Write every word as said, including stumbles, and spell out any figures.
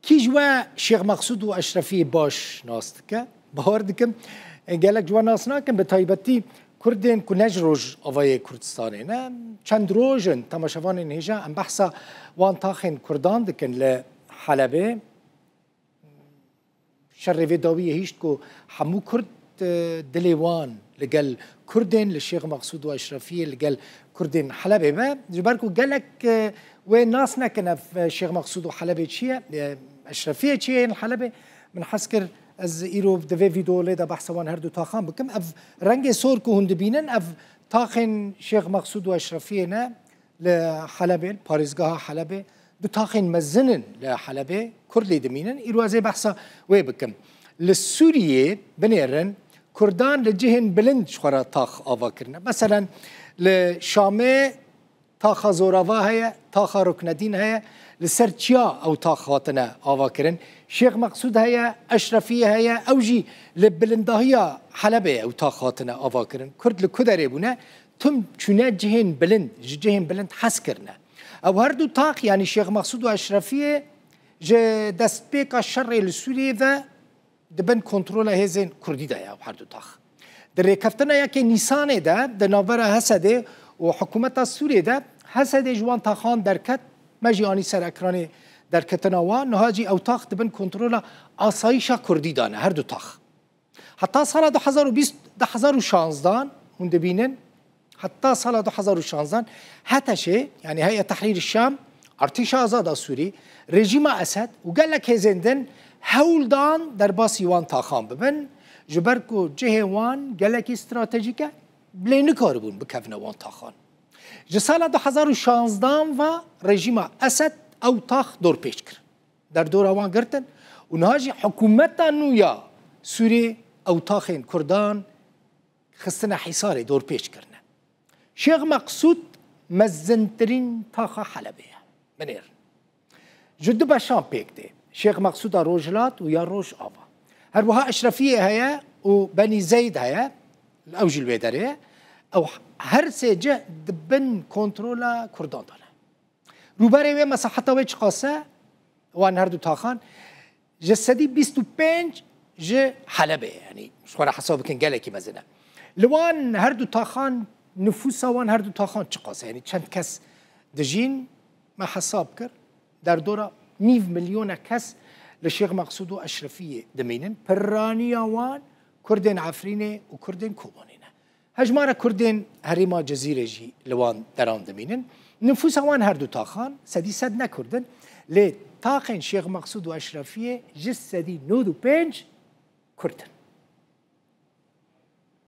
Kî ji we Şêx Mexsûd û Eşrefiyê baş nas dike? Bawer dikim, gelek ji we nas nakin, bi taybetî Kurdên ku ne ji Rojavayê Kurdistanê ne. Çend roj in, temaşevanên hêja, em behsa wan taxên Kurdan dikin li Helebê. Şerê vê dawiyê hişt ku hemû Kurd, e, dilê wan li gel Kurdên li Şêx Mexsûd û Eşrefiyê, li gel Kurdên Helebê be. Ji ber ku gelek, e, wê nas nekin ev, e, Şêx Mexsûd û Helebê çi ye, e, Eşrefiyê çi ye yên Helebê. Min hez kir ez îro di vê vîdeo lê de behsa wan her du taxan bikim. Ev rengê sor ku hûn dibînin, ev taxên Şêx Mexsûd û Eşrefiyê ne. Li Helebê, li parêzgeha Helebê, du taxên mezin in li Helebê, Kurd lê dimînin. Îro ez ê behsa wê bikim. Li Sûriyê, binêrin, Kurdan li cihên bilind ji xwe re tax ava kirine. Meselen, li Şamê taxa Zorava heye, taxa Ruknedîn heye, li ser çiya ew tax hatine ava kirin. Şêx Mexsûd heye, Eşrefiyê heye, ew jî li bilindahiya Helebê ew tax hatine ava kirin. Kurd li ku derê bûne? Tim çûne cihên bilind, ji cihên bilind hez kirine. Ew her du tax, yanî Şêx Mexsûd û Eşrefiyê, ji destpêka şerê li Sûriyê ve di bin kontrola hêzên Kurdî de ye ew her du tax. Di rêkeftina yekê Nîsanê de, di navbera Hesedê û hikûmeta Sûriyê de, Hesedê ji wan taxan derket, me jî anî ser ekranê derketina wan, niha jî ew tax di bin kontrola asayîşa Kurdî de ne, her du tax. Heta sala du hezar û bîst, du hezar û şanzdan, hûn dibînin, heta sala du hezar û şanzdan, HTŞ, yanî Heyet Tehrîr Şam, Artêşa Azada Sûrî, rejîma Esed û gelek hêzên din hewl dan derbasî wan taxan bibin, ji ber ku cihê wan gelekî stratejîk e, lê nikaribûn bikevine wan taxan. Ji sala du hezar û şanzdan ve rejîma Esed ew tax dorpêç kir. Derdora wan girtin û niha jî hikûmeta nû ya Sûriyê ew taxên Kurdan xistine hîsarê, dorpêç kirine. Şêx Meqsûd mezintirîn taxa Helebê ye. Binêrin. Ji du beşan pêk tê. Şêx Meqsûda Rojhilat û ya Rojava. Her wiha Eşrefiyê heye û Benî Zeyd heye. Ew jî li wê derê ye. Ew her sê cih di bin kontrola Kurdan de ne. Rûberê wê, mesaheta wê çiqas e? Wan her du taxan ji sedî bîst û pênc ji Helebê, yanî ji xwe re hesab bikin, gelekî mezin e. Li wan her du taxan, nifûsa wan her du taxan çiqas e? Yanî çend kes dijîn? Me hesab kir, derdora nîv milyona kes li Şêx Meqsûd û Eşrefiyê dimînin. Piraniya wan Kurdên Efrînê û Kurdên Kobanê ne. Hejmara Kurdên herêma Cizîrê jî li wan deran dimînin. Nifûsa wan her du taxan sedî sed ne Kurd in, lê taxên Şêx Meqsûd û Eşrefiyê ji sedî nod û pênc Kurd in.